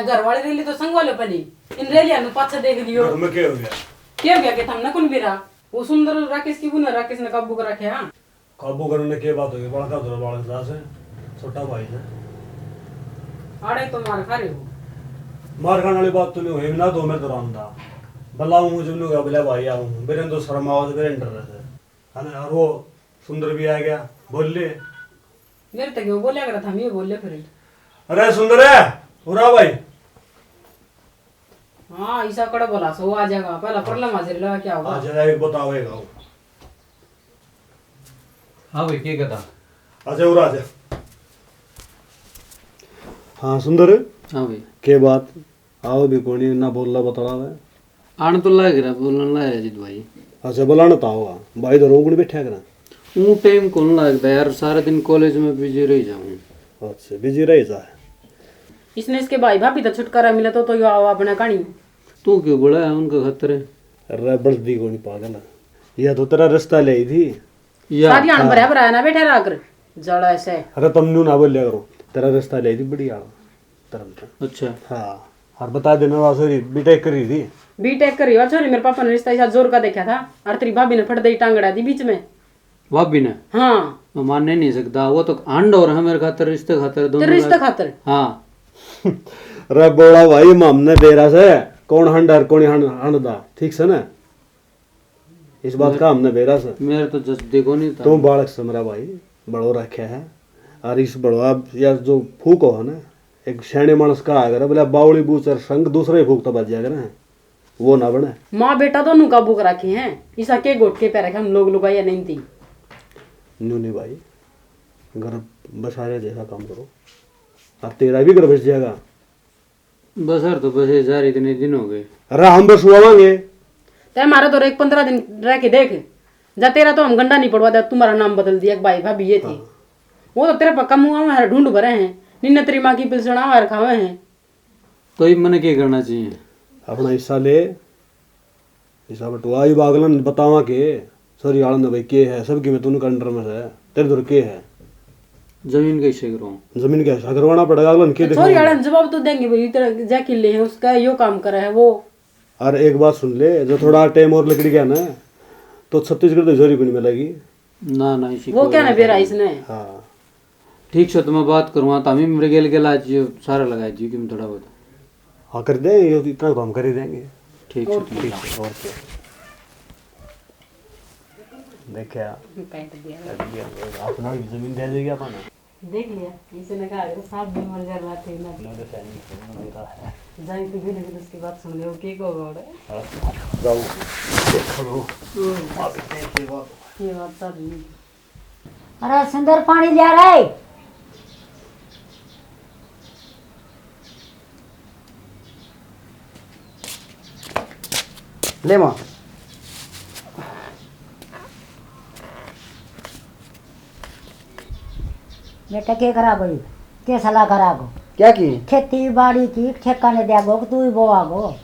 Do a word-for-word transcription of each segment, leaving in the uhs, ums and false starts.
घर वाली रैली तो संग वाले पली, इन रैलियां ने पाछे देख लियो। घर में क्या हो गया? क्या हो गया कि थमने कौन बेरा? वो सुंदर राकेश की बुना, राकेश ने काबू कर रखे। हाँ, काबू करने की बात होगी? बड़ा का धोरा बालक दा से, छोटा भाई से। आड़े तो मार खा रहे हो। मार खाने वाली बात तो नहीं हुई ना, तो मैं तो राम दा। भला हूँ जब नहीं हुआ, बोला भाई आऊँ, मेरे तो शर्म आवाज, मेरे डर रहे थे। है ना? और वो सुंदर भी आ गया, बोल ले। मेरे तक वो बोलिया करा था, मैं बोले फिर। अरे सुंदर है, उरा भाई। हाँ, ईसा कड़ा बोला सो आ जाएगा, पहला प्रलम हाजिर लगा क्या होगा? आ जाएगा, एक बतावेगा वो। हाँ भाई, के कहता? आजा, उरा आजा। हाँ सुंदर। हाँ भाई। के बात? आओ भी कोनी, ना बोलना बतला है। आन तो लाग रहा, बोलने लाया जित भाई। अच्छा, बुलाना तो आओ भाई, तो रोगण बैठा करा। ऊँ टाइम कौन लगता यार, सारा दिन कॉलेज में बिजी रह जाऊँ। अच्छा, बिजी रह जा। इसने इसके भाई भाभी तो छुटकारा मिला तो, तो यो आओ अपना कहानी। तू क्यों बुलाया उनका खातर? अरे बड़दी कोनी पागल, यह तो तेरा रिश्ता ले आई थी। या शादी आन हाँ। भरा भरा ना बैठा रहा कर, जड़ा ऐसे। अरे तुम न्यू ना बोलिया करो, तेरा रिश्ता ले आई थी बढ़िया। धर्म से। अच्छा। हाँ। और बता देना, वहाँ छोरी बीटेक कर रही थी। बीटेक कर रही हो छोरी, मेरे पापा ने रिश्ता ऐसा जोर का देखा था, और तेरी भाभी ने फट दे टांगड़ा दी बीच में। भाभी ने? हाँ। मैं मानने नहीं सकता, वो तो अंड और है मेरे खातर, रिश्ते खातर, दोनों तेरे रिश्ते का- खातर? हाँ। रे बोला भाई, हम हमने बेरा से कौन हंड और कौन हंड, हंड दा, ठीक से ना? इस बात का हमने बेरा से। मेरे तो जस देखो नहीं था। तू बालक से मेरा भाई, बड़ो रखे है। और इस बड़वा या जो फूक हो ना, एक सियाणे माणस का आया करे, बोले, "बावली बूचर संग दूसरे ही फूक तो बज जाया करे, वो ना बने।" माँ बेटा दोनों काबू कर रखे हैं, इसा के घोट के पै रखे हम लोग लुगाइया नहीं थी। न्यू नहीं भाई, घर बसारे जैसा काम करो, और तेरा भी घर बस जाएगा। बसर तो बसे जा रही, इतने दिन हो गए। अरे हम बसवावांगे। ते हमारा तो एक पंद्रह दिन रह के देख, जा तेरा तो हम गंडा नहीं पड़वा दे, तुम्हारा नाम बदल दिया, एक भाई भाभी ये थी। हाँ। वो तो तेरे पर कम हुआ है, ढूंढ भरे हैं, निन्ने तेरी माँ की पिलसण आवा खावे हैं। तो इब मने के करना चाहिए? अपना हिस्सा ले, हिसाब बटवा, इब अगला ने बतावा के छोरी आलन ने भाई के है, सब की मैं तूने कंडर में है, तेरे धर के है। जमीन कैसे करूँ? जमीन का हिस्सा करवाना पड़ेगा, अगला ने के तो छोरी दिखाऊंगा? आलन जवाब तो देंगे भाई, तेरा जै किले है, उसका यो काम करा है वो। और एक बात सुन ले, जो थोड़ा टाइम और लिकड़ गया ना, तो छत्तीसगढ़ तो छोरी को नहीं मिलेगी। ना, ना, इसी वो कोई क्या ना बात बेरा नहीं। इसने? हाँ। ठीक से तो मैं बात करूँगा, तो हम ही मेरे गेल गेल आज ये सारा लगा दियो कि मैं थोड़ा बहुत। हाँ, कर देंगे, ये तो इतना तो हम कर ही देंगे। ठीक से, और ठीक से, और क्या। देखा? काट दिया। काट दिया। अपना भी जमीन दे देगी अपन। देख लिया, इसने कहा, "अगर सांप भी मर जा, लाठी ना।" ना तो सैनिक सुनना मेरा है। जाए तो भी लेकिन उसकी बात सुन ले, वो के को गौड़ है। हाँ, जाओ, देख लो। हम्म। आप देख के बात। ये बात तो नहीं। अरे सुंदर, पानी लिया रे। ले माँ। बेटा, के करा गई? के सलाह करा गो? क्या की? खेती बाड़ी की ठेका ने दिया गो कि तू ही बोआ गो?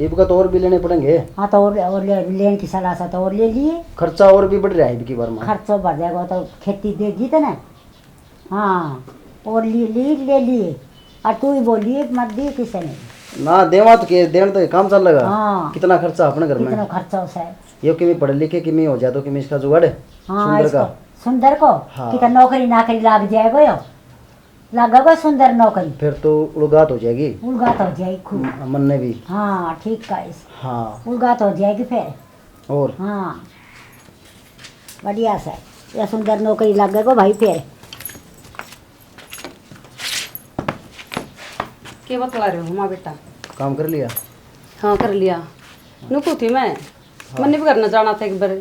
इब का तो और भी लेने पड़ेंगे। हाँ, तो और, और ले, लेने की सलाह से तो और ले लिए। खर्चा और भी बढ़ रहा है इब की बार में। खर्चो बढ़ जाएगा, तो खेती देगी तो ना। हाँ, और ले ली, ले लिए। और तू ही बोली, मत दी किसी ने। ना, देवा तो के, देन तो काम चल लगा। हाँ। कितना खर्चा अपने घर में। कितना खर्चा हो सै। यो किमी पढ़े लिखे, किमी हो जाए तो किमी इसका जुगाड़ है। हाँ, सुंदर इसको, का। सुंदर को, हाँ। कितना नौकरी नाकरी लाग जाएगा यो। लागा कोई सुंदर नौकरी। फिर तो उलगात हो जाएगी। उलगात हो जाएगी खूब। म-, मन ने भी। हाँ, ठीक का इस। हाँ। उलगात हो जाएगी फिर। और? हाँ। बढ़िया से। या सुंदर नौकरी लागे को भाई फिर। के बतला रहे हो माँ बेटा? काम कर लिया? हाँ, कर लिया। नुकू थी मैं। हाँ। मन्ने भी घर न जाना था एक बार। घर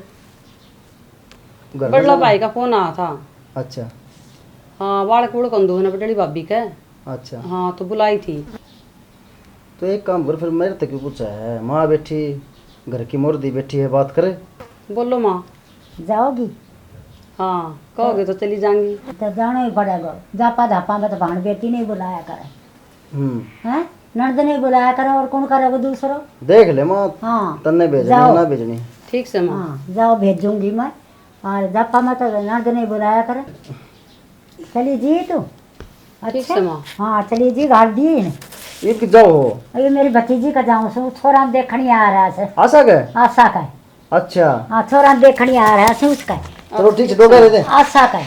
में बड़ला जाना? भाई का फोन आया था। अच्छा। हाँ, बालक वुलक होंदे ना बड़ली भाभी के। अच्छा। हाँ, तो बुलाई थी। तो एक काम कर, फिर मेरे तक क्यों पूछा है? माँ बैठी, घर की मुर्दी बैठी है, बात करे। बोलो माँ। जाओगी? हाँ, कहोगे तो चली जाऊंगी। तो जाना ही पड़ेगा। जापा धापा में तो भाण बेटी नहीं बुलाया करे। हम्म। हैं? नंद नहीं बुलाया करे और कौन करेगा दूसरो? देख ले माँ, हाँ। तन्ने भेजनी जाओ। ना भेजनी। ठीक से माँ। हाँ, जाओ, भेजूंगी मैं। और जापा में तो नंद नहीं बुलाया करे। चली जी तू? ठीक अच्छा? से माँ। हाँ, चली जी, घर दी ने। इब की जाओ हो? अरे, मेरी भतीजी का जाऊं सु, छोरा देखण ही आ रहा से। आशा के? आशा का। अच्छा। हाँ, छोरा देखण ही आ रहा से उसका। चलो, ठीक से, दो दे दे। आशा का।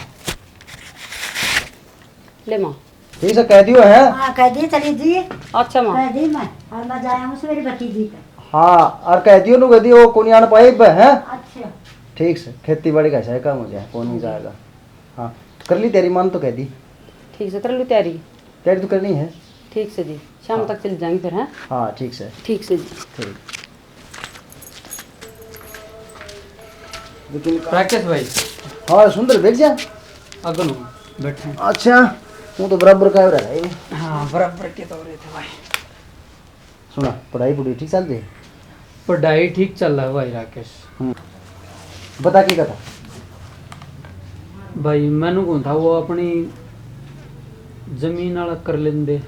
ले माँ। ठीक से कह दियो है। हाँ, कह दी चली जी। अच्छा माँ। कह दी मैं, और मैं जाया हूँ मेरी भतीजी का। हाँ, और कह दियो नु, कह दियो वो कोनी आन पाए इब, हैं? अच्छा। ठीक से, खेती बाड़ी का ऐसा ही काम हो जाए, कौन नहीं जाएगा। हाँ, कर ली तैयारी, मान तो कह दी। ठीक से, कर ली तैयारी। तैयारी तो करनी है। ठीक से जी, शाम हाँ। तक चल जाएंगे फिर, हैं? हाँ, ठीक से। ठीक से जी। ठीक। लेकिन राकेश भाई। हाँ, सुंदर, बैठ जा। अगन हो, बैठे। अच्छा, वो तो बराबर का हो रहा है। हाँ, बराबर के तो हो रहे थे भाई। सुना, पढ़ाई पढ़ाई ठीक चल रही है? पढ़ाई ठीक चल रहा है भाई राकेश। हम्म। बता की कथा? भाई, मैनू कौन था, वो अपनी जमीन वाला कर लेंदे।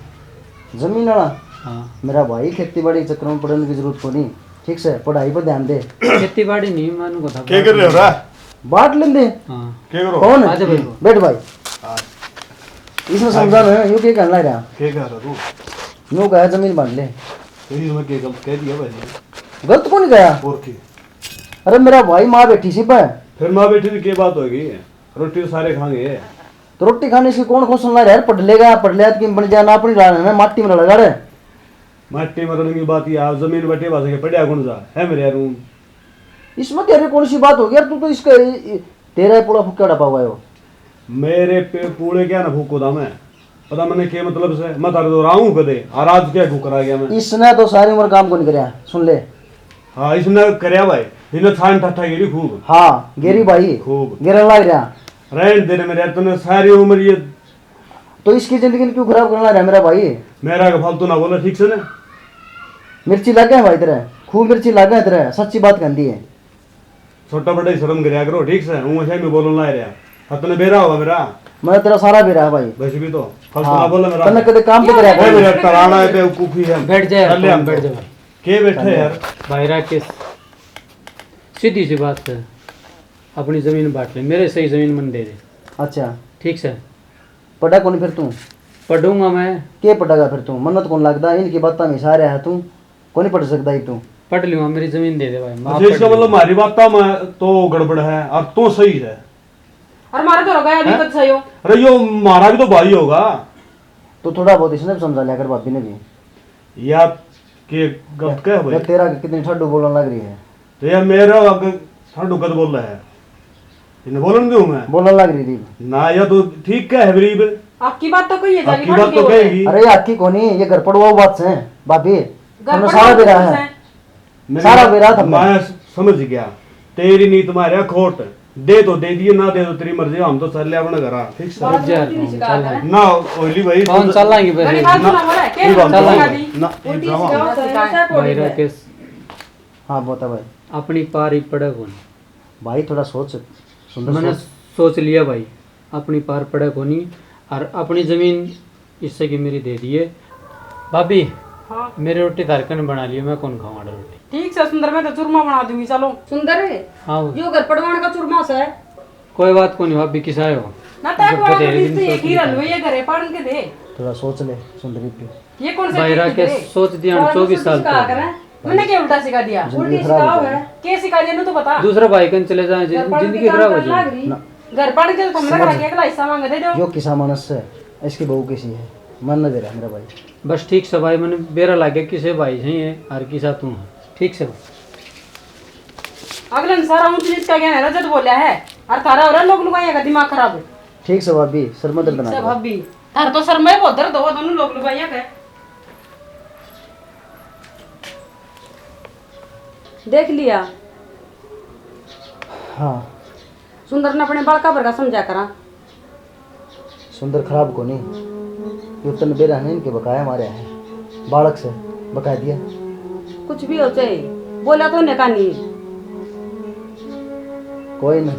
जमीन वाला? हाँ। मेरा भाई, खेती बाड़ी के चक्कर में पड़ने की जरूरत को नहीं, ठीक से पढ़ाई पर ध्यान दे। खेती बाड़ी नहीं, मैनू कौन था, के कर रहे हो रा? बांट लेंदे। हाँ। के करो? कौन? आजा भाई। बैठ भाई। हाँ। इसमें समझा मैं, यूं के कहना रहा? के कह रहा तू? यूं कहा जमीन बांट ले। तो इसमें के गलत कह दिया भाई? गलत कौन गया? और के? अरे मेरा भाई, माँ बैठी सी पे। फिर माँ बैठी तो के बात होगी? रोटी तो सारे खाएंगे। तो रोटी खाने से कौन खोसन ला रहा है? पढ़ लेगा, पढ़ लिया तो किम बन जाना, अपनी राह है ना, माटी में लड़ेगा रे। माटी में लड़ने की बात, या जमीन बटे बात है, पढ़िया कौन जा है मेरे यार? इसमें तेरे कौन सी बात होगी यार? तू तो इसका, तेरा ही पूरा फुक्का डब्बा हुआ है वो। मेरे पे पूरे क्या ना फूको था मैं। पता मैंने के मतलब से, मैं थारे तो राहूं कदे, और आज क्या को करा गया मैं? इसने तो सारी उम्र काम को नहीं करया, सुन ले। हाँ, इसने करया भाई, इन्हें छान ठट्ठा गेरी खूब। हाँ, गेरी भाई, खूब। गेरन लाग रहा। रहन दे रे मेरे यार, तूने सारी उम्र ये तो इसकी जिंदगी ने क्यों खराब करना रहा मेरा भाई? मेरा के फालतू ना बोले, ठीक से ना? मिर्ची लागे है भाई तेरे, खूब मिर्ची लागे है तेरे, सच्ची बात कहती है। छोटा बड़ा ही शर्म करया करो, ठीक से? हूँ ऐसे में बोलन ला रहा। हाँ, तने बेरा होगा मेरा। मैं तेरा सारा बेरा है भाई। वैसे भी तो। फल हाँ। तो ना बोले मेरा। तन्ने कदे काम तो करया ए, कर। मेरा तराना है, बेवकूफी है। बैठ जा यार, कर ले हम बैठ तो। जा भाई। के बैठे बैठ जा यार? भाई राकेश, सीधी सी बात है, अपनी जमीन बांट ले, मेरे सही जमीन मन दे दे। अच्छा। ठीक से। पढ़ा कौन फिर तू? पढ़ूंगा मैं। के पढ़ेगा फिर तू? मन्नत कौन लगता, इनकी बात में सारे है तू। कोनी पढ़ सकता ही तू। पढ़ लूंगा, मेरी जमीन दे दे भाई, मैं अच्छा, इसका पढ़ लूंगा। मतलब हमारी बात में तो गड़बड़ है और तू सही है। और मारा तो रोगा अभी हैं? कद सही हो? अरे यो मारा भी तो भाई होगा। तो थोड़ा बहुत इसने भी समझा लिया कर, भाभी ने भी। यार के गलत क्या है भाई? यार तेरा कितनी ठाडू बोलने लग रही है। तो यार मेरा अगर ठाडू कद बोल रहा है? इन्हें बोलन दूं मैं? बोलन लग रही थी। ना, या तो ठीक क्या है गरीब? आपकी बात तो कही है, जाली आपकी बात तो कहेगी। अरे, आपकी कोनी, ये घर पड़वाओ बात से, भाभी। घर हमने सारा बेरा है। मैं सारा बेरा था। मैं समझ गया। तेरी नीत मारे खोट। दे तो दे दिए, ना दे तो तेरी मर्जी, हम तो चल ले अपने घर। ठीक से। बात तो नहीं सिखा रहा है। ना, ओली भाई, कौन तो चल लाएंगे बस? मैंने बात ना, सुना बोला, क्या ये बात चल लाएंगे। ना, ये उल्टी ड्रामा। सिखाओ, तो ऐसा कोई भाई नहीं है। राकेश। हाँ, बता भाई। अपनी पारी पड़े कौन? भाई, थोड़ा सोच, सुंदर मैंने सोच। सोच लिया भाई, अपनी पार पड़े कोनी, और अपनी जमीन इससे की मेरी दे दिए। भाभी, हाँ। मेरी रोटी थारे कने बना लियो, मैं कौन खाऊंगा रोटी। ठीक से सुंदर, मैं तो चूरमा बना दूंगी, चलो। सुंदर, हाँ। यो घर पड़वाने का चूरमा से। कोई बात कोनी भाभी, किसा आयो? ना, तै जब पड़वाने बतेरे की दिन तो ये सोच खीर लिया। हलवे, ये घरे पाड़न के दे। थोड़ा सोच ले सुंदरी भी। ये कौन सा भाई राकेश, सोच दिया, चौबीस साल का। मैंने क्या उल्टा सिखा दिया? जिंदगी उल्टी खराब हो सिखाओ जाएगी। है। क्या सिखा दिया, नु तो बता। दूसरा भाई कन चले जाए, जिंदगी खराब हो जाएगी। ना। घर पड़ के तो थमने घर के अगला हिस्सा मांगे दे दो। यो किसा मानस है, इसकी बहू किसी है, मन न दे रहा मेरा भाई। बस ठीक से भाई, मैंने बेरा लागे किसे भाई सही है और किसा तू है। ठीक से भाई। अगले ने सारा ऊंच नीच का ज्ञान है, रजत बोलिया है, और थारा हो रहा लोग लुगाइया का दिमाग खराब। ठीक से भाभी, सर में दर्द ना ठीक से भाभी। थारे तो सर में बहुत दर्द हो दोनों लोग लुगाइया के। देख लिया। हाँ। सुंदर ने अपने बालका भर का समझा करा। सुंदर खराब को नहीं, यो तन बेरा ने इनके बकाया मारे हैं। बालक से बकाया दिया। कुछ भी हो चाहे, बोला तो ने का नहीं। कोई ना,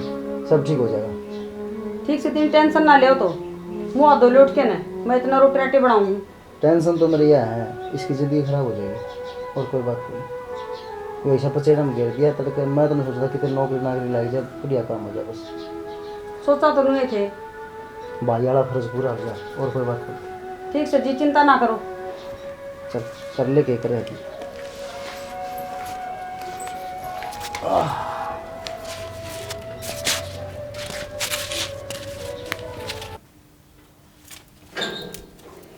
सब ठीक हो जाएगा। ठीक से तीन टेंशन ना ले तो, मुँह दो लोट के ना, मैं इतना रोटी राटी बनाऊंगी। टेंशन तो मेरी यह है, इसकी जिंदगी खराब हो जाएगी, और कोई बात नहीं। यो ऐसा पचेड़ा में घेर दिया तड़के, मैं तो नहीं सोचता कितने नौकरी नाकरी लग जाए, बढ़िया काम हो जाए बस। सोचा तो नहीं थे। भाई वाला फर्ज पूरा हो जाए, और कोई बात नहीं। ठीक से जी, चिंता ना करो। कर, कर ले के करे अभी।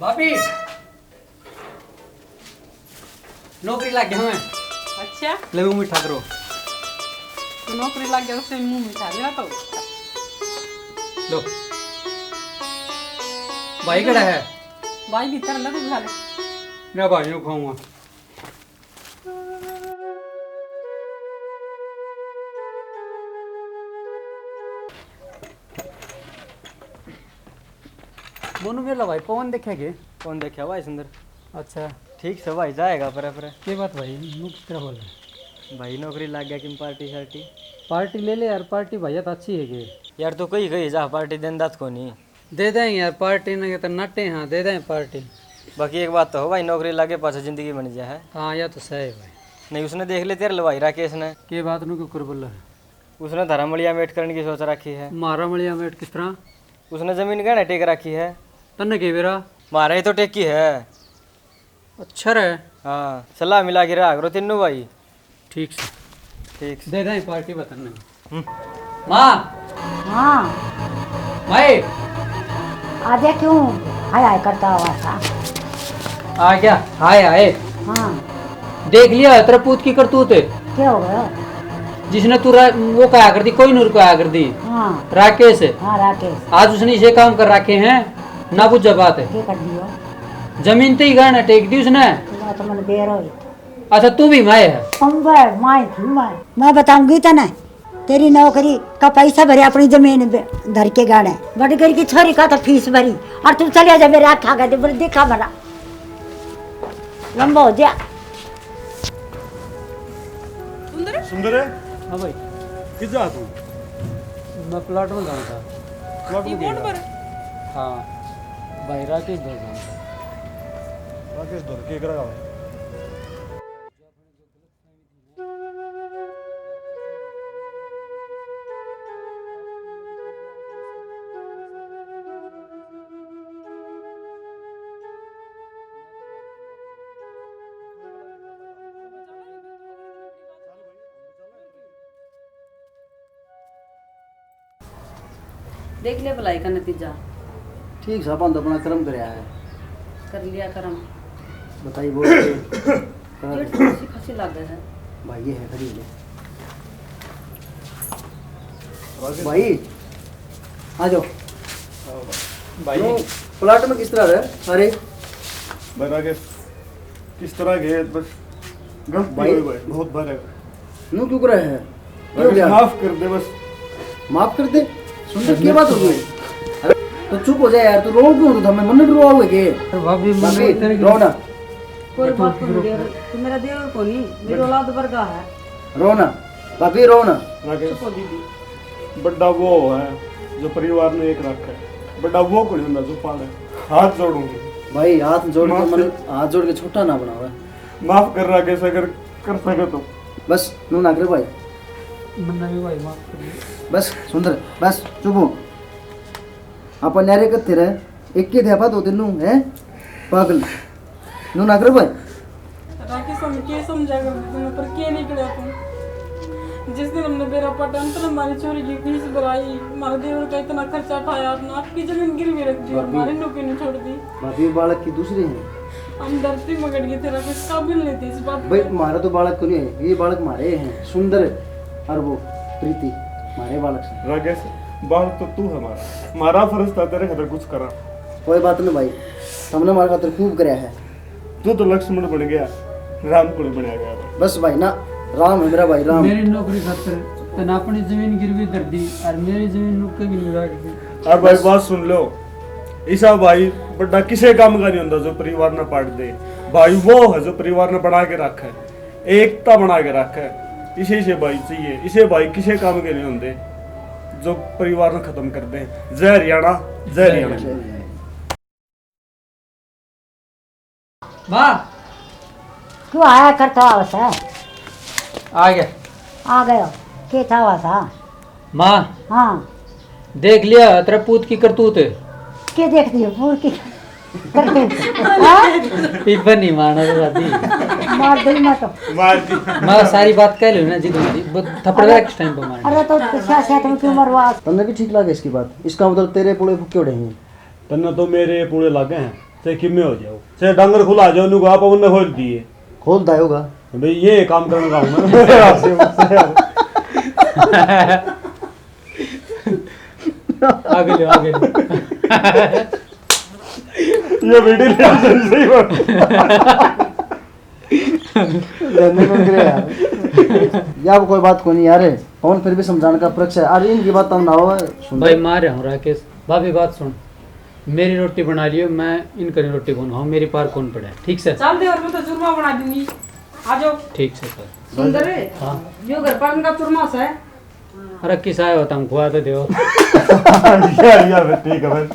भाभी, नौकरी लाग गया मैं। अच्छा? ले, मुंह मीठा करो। तो नौकरी लाग गया, उससे मुंह मीठा लिया तो। लो। भाई कड़ा है? भाई भीतर लग खा ले। मैं भाई को खाऊंगा। मोनू मेला भाई पवन देखे के? कौन देखे भाई सुंदर? अच्छा। ठीक से भाई जाएगा पर पर। के बात भाई, नू किस तरह बोल रहा है? भाई नौकरी लाग गया कि पार्टी शार्टी? पार्टी ले ले यार, पार्टी भैया तो अच्छी है के। यार तू कही कही जा, पार्टी देन दात को नहीं। दे दें यार पार्टी, ना के तो नटे हाँ, दे दें पार्टी। बाकी एक बात तो हो भाई, नौकरी लागे पाछे जिंदगी बन जा है। हाँ, या तो सही है भाई। नहीं, उसने देख ले तेरे लवाई राकेश ने। के बात नू क्यों कर बोला है? उसने धर्म मलिया मेट करने की सोच रखी है। मारा मलिया मेट किस तरह? उसने जमीन गहने टेक रखी है। तन्ने के बेरा? मारे ही तो टेकी है। अच्छा रे। हाँ, सलाह मिला के रहा करो तीनों भाई। ठीक से। ठीक से। दे दें पार्टी बतन। हम्म। माँ। हाँ। भाई। आजा क्यों? हाय हाय करता हुआ था। आ गया। हाय हाय। हाँ। देख लिया तेरा पूत की करतूत। क्या हो गया? जिसने तू रा-, वो कहा कर दी, कोहिनूर को आया कर दी। हाँ। राकेश। हाँ, राकेश। आज उसने ये काम कर रखे हैं, ना बुझा बात है। क्या कर दियो? जमीन ते ही गहना टेक दी उसने। बात मन बेरा हुई। अच्छा, तू भी माए है? हम भाई, माए थी मैं। मैं बताऊंगी तने, तेरी नौकरी का पैसा भरे अपनी जमीन बे-, धर के गहने। बड़गेर की छोरी का तो फीस भरी, और तू चले जा मेरे आँख आगे, बोले, देखा भला। लंबा हो जा। सुंदर? सुंदर है? हाँ भाई। किस जा तू? मैं प्लाट में जाऊँ था। प्लाट में ये कौन गया? पर? हाँ, भाई राकेश धर जाऊँ था। राकेश धर के करेगा भाई? देख ले भलाई का नतीजा। ठीक सा अपन तो अपना कर्म करया है। कर लिया कर्म। बताइए बोल के करा ये दे। थोड़ी सी खसी लागे है। भाई ये है खड़ी ले। भाई आ जाओ। भाई। क्यों, प्लाट में किस तरह है? अरे भाई राकेश, किस तरह के बस गलती भाई। हुई भाई, बहुत बार है। न्यू क्यों करे है? क्यों राकेश, गया? माफ कर दे बस। माफ कर दे? सुन तो, क्या बात हो गई? अरे, तो चुप हो जा यार, तू रो क्यों? तो हमें मन रोआ हुए के? अरे भाभी, मन भाभी, इतने रो ना। कोई बात को नहीं, तू मेरा देवर को नहीं, मेरी औलाद वर्गा है। रो ना, भाभी, रो ना। राकेश, चुप हो दीदी। बड़ा वो है जो परिवार ने एक रखा है, बड़ा वो कोनी होंदा जो पाड़े। हाथ जोड़ूंगी। भाई, हाथ जोड़ के माफ मन, कर। हाथ जोड़ के छोटा ना बनावे। माफ कर राकेश, अगर कर सके तो। बस, नू ना करे भाई। मन्ना भी भाई माफ कर दे। बस, सुंदर, बस, चुप हो। अपन न्यारे कत्थे रहे, एक के ध्यापा दो तीनों, हैं? पागल। नू ना करे भाई। राकेश, हम के समझा कर दे तुम्हें, पर के नहीं करे तुम। जिस दिन हमने बेरा पटा, अंत ने हमारी छोरी की फीस भराई, हमारे देवर का इतना खर्चा उठाया, अपना आपकी जमीन गिरवी रख दी और भाभी। हमारे नौकरी नहीं छोड़ दी। भाभी, बालक की दूसरी है। हम धरती में गड़ गए थे राकेश, काबिल नहीं थे इस बात भाई, के। मारा तो बालक को नहीं है, ये बालक मारे हैं, सुंदर और वो प्रीति, मारे बालक से। राकेश, बालक तो तू है हमारा, हमारा फर्ज था तेरे खातर कुछ करा। कोई बात नहीं भाई, हमने हमारे खातर खूब करया है। तू तो लक्ष्मण बन गया, राम को नहीं बनया गया भाई। बस भाई ना, राम है मेरा भाई, राम। मेरी नौकरी खातर तने अपनी जमीन गिरवी धर दी और मेरी जमीन नुक्के गिरवी रख दी। और भाई बस। बात सुन लो, ईसा भाई बड़ा किसे काम का नहीं होंदा जो परिवार ना पाट दे। भाई वो है जो परिवार ने बना के रखा है, एकता बना के रखा है। इसे, इसे भाई चाहिए, इसे भाई किसे काम के नहीं होंदे जो परिवार ने खत्म कर दे। जय हरियाणा, जय हरियाणा। माँ। क्यों आया करता आवस है? आ गया। आ गयो। के था हुआ था? माँ। हाँ। देख लिया तेरे पूत की करतूत। के देख दियो पूत की? इब नहीं मारना तो दादी। मार दे मैं तो। मार दी। मैं सारी बात कह लूँ ना जी, दूंगी। वो थप्पड़ बैक टाइम पे मारना। अरे तो क्या साथ में क्यों मरवा? तन्ने भी ठीक लागे इसकी बात? इसका मतलब तेरे पूरे भुक्के उड़े हैं। तन्ने तो मेरे पूरे लागे हैं। चाहे किमे हो जाओ, चाहे डांगर खुला जाओ, नुका आप उन्हें खोल दिए। खोल दायोगा। भाई, ये काम करने का हूँ मैं। आगे ले, आगे ले। ये वीडियो ले, सही बात। लेने को गिरे यार। या वो कोई बात को नहीं यार, कौन फिर भी समझाने का पक्ष है। अरे इनकी बात ना हो, सुन भाई, ले। मार रहा हूँ राकेश, भाभी बात सुन, मेरी रोटी बना लियो, मैं इनकी रोटी बनाऊँ, मेरी पार कौन पड़ा है, ठीक से? चल दे, और मैं तो चूरमा बना दूंगी। आ जाओ। ठीक से सर। सुंदर, हाँ। यो घर पर इनका चूरमा सा है। अरे किसा है, बताऊँ, खुआ तो दो। या, या, फिर ठीक है भाई।